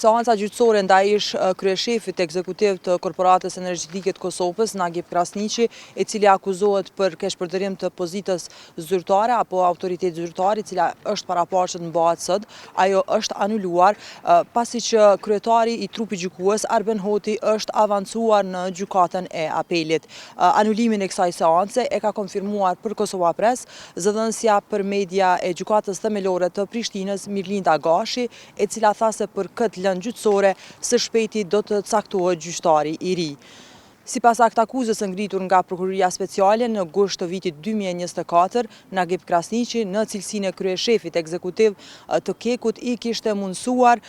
Seanca gjyqësore ndaj ish kryeshefit ekzekutiv të Korporatës Energjetike të Kosovës, Nagip Krasniqi, i cili akuzohet për keqpërdorim të pozitës zyrtare apo autoritet zyrtar, i cila është paraparë që të mbahet sot, ajo është anuluar, pasi që kryetari i trupit gjykues, Arben Hoti, është avancuar në gjykatën e apelit. Anulimin e kësaj seance e ka konfirmuar për Kosova Press, zëdhënësja për media e Gjykatës Themelore të Prishtinës, Mirlinda Gashi, e cila tha se për këtë lëndë gjyqësore së shpejti do të caktohet gjyqtari i ri. Sipas aktakuzës së ngritur nga Prokuroria Speciale në gusht të vitit 2024, Nagip Krasniqi në cilësinë e kryeshefit ekzekutiv të KEK-ut i kishte mundësuar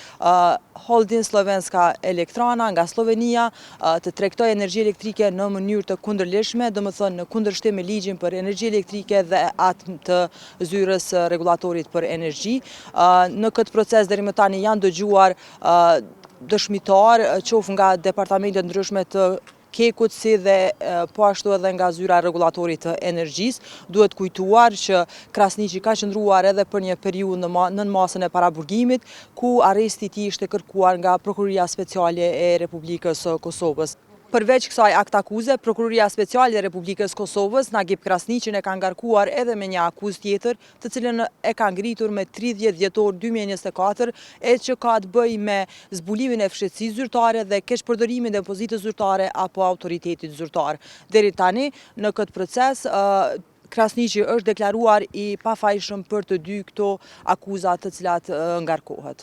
Holding Slovenska Elektrana nga Sllovenia të tregtojë energji elektrike në mënyrë të kundërligjshme, domethënë në kundërshtim me ligjin për energji elektrike dhe atë të zyrës së rregullatorit për energji. Në këtë proces deri më tani janë dëgjuar dëshmitarë, qoftë nga departamente të ndryshme të KEK-ut si dhe po ashtu edhe nga zyra e rregullatorit të energjisë. Duhet kujtuar që Krasniqi ka qëndruar edhe për një periudhë nën masën e paraburgimit, ku arresti i tij ishte kërkuar nga Prokuroria Speciale e Republikës së Kosovës. Përveç kësaj aktakuze, Prokuroria Speciale e Republikës Kosovës, Nagip Krasniqin e ka ngarkuar edhe me një akuzë tjetër, të cilën e ka ngritur me 30 dhjetor 2024, e që ka të bëjë me zbulimin e fshehtësisë zyrtare dhe keqpërdorimin e pozitës zyrtare apo autoritetit zyrtar. Deri tani, në këtë proces, Krasniqi është deklaruar i pafajshëm për të dy këto akuza të cilat ngarkohet.